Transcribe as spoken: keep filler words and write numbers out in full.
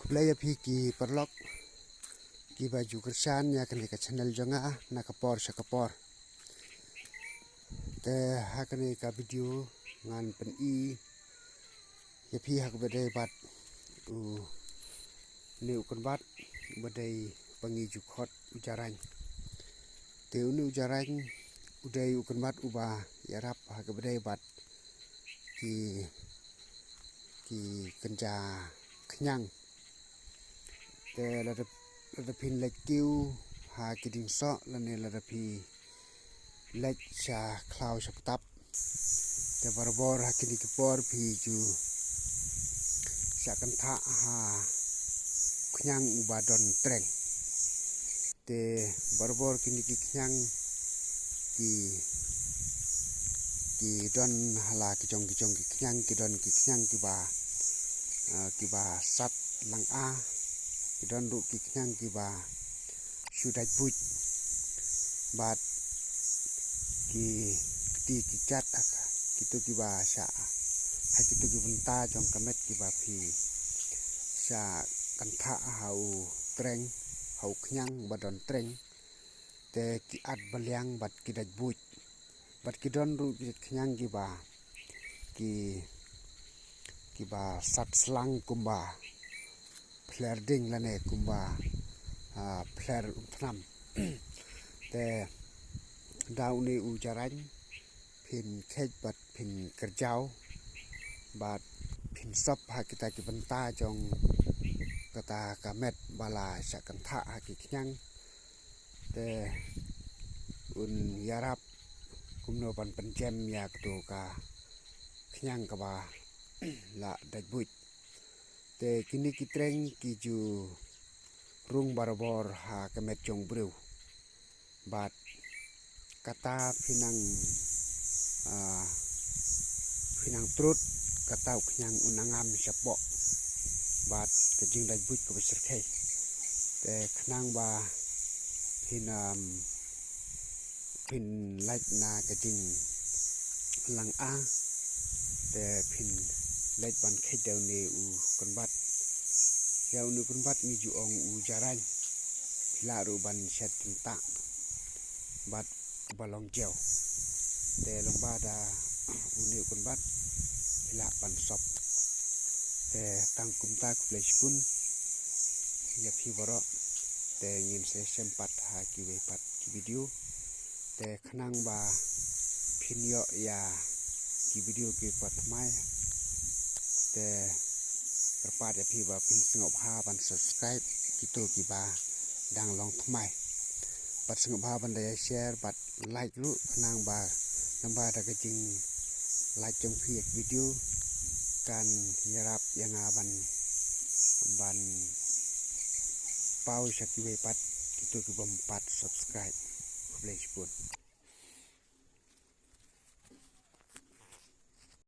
Khublei ïa phi ki paralok kiba ju kyrshan ïa kane ka channel jong nga na ka por sha ka por. Te ha kane ka video ngan pyni ïa phi ha kaba dei bad une u kynbat uba dei ba ngi ju khot u jarain. Te une u jarain u dei u kynbat uba ïarap ha kaba dei bad ki, ki kynja khñiang. Te lada, lada phin leit kiew ha ki diengsoh lane lada phi leit sha khlaw sha btap, te barabor ha kine ki por phi ju shah kynthah ha u khñiang uba don treng. Te barabor kine ki khñiang ki, ki don ha la ki jong ki jong ki khñiang, ki don ki khñiang kiba, ah, kiba sat lang a, ki don ruh ki khñiang kiba shu dait buit. Bad ki kti ki jat ha kito kiba shah, ha kito ki bynta jong ka met kiba phi shah kynthah ha u treng, ha u khñiang ba don treng, te ki at baliang bad ki dait buit. Bad ki don ruh ki khñiang kiba, ki, kiba sat slang kumba phler ding lane kumba, ah, phler umthnam. Te da une u jarain phin kheit bad phin kyrjaw bad phin sop ha kita ki bynta jong kata ka met ba la shah kynthah ha ki khñiang. Te un ïarap kumno ban pynjem ïa kato ka khñiang kaba la dait buit. Te kine ki treng ki ju rung barabor ha ka met jong u briew. Bad kata phi nang, ah, phi nang trud kata u khñiang un nang ngam shapoh. Bad ka jingdait buit kaba syrkhei. Te khnang ba phin, um, phin lait na ka jinglang a, te phin lait ban kheit da une u kynbat. Ïa une u kynbat ngi ju ong u jarain. Phi lah ruh ban shet tyntah bad uba long jew. Te long ba da une u kynbat phi lah ban sop. Te tang kumta, khublei shibun ïa phi baroh. Te ngin sa ïashem pat ha kiwei pat ki video. Te khnang ba phin ïoh ïa ki video kiba thymmai, te kyrpad ïa phi ba phin sngewbha ban subscribe kito kiba dang long thymmai. Bad sngewbha ban da ïa share bad like ruh, khnang ba, nang ba da ka jinglike jong phi ïa ki video kan ïarap ïa nga ban, ban paw sha kiwei pat kito kibym pat subscribe. Khublei shibun.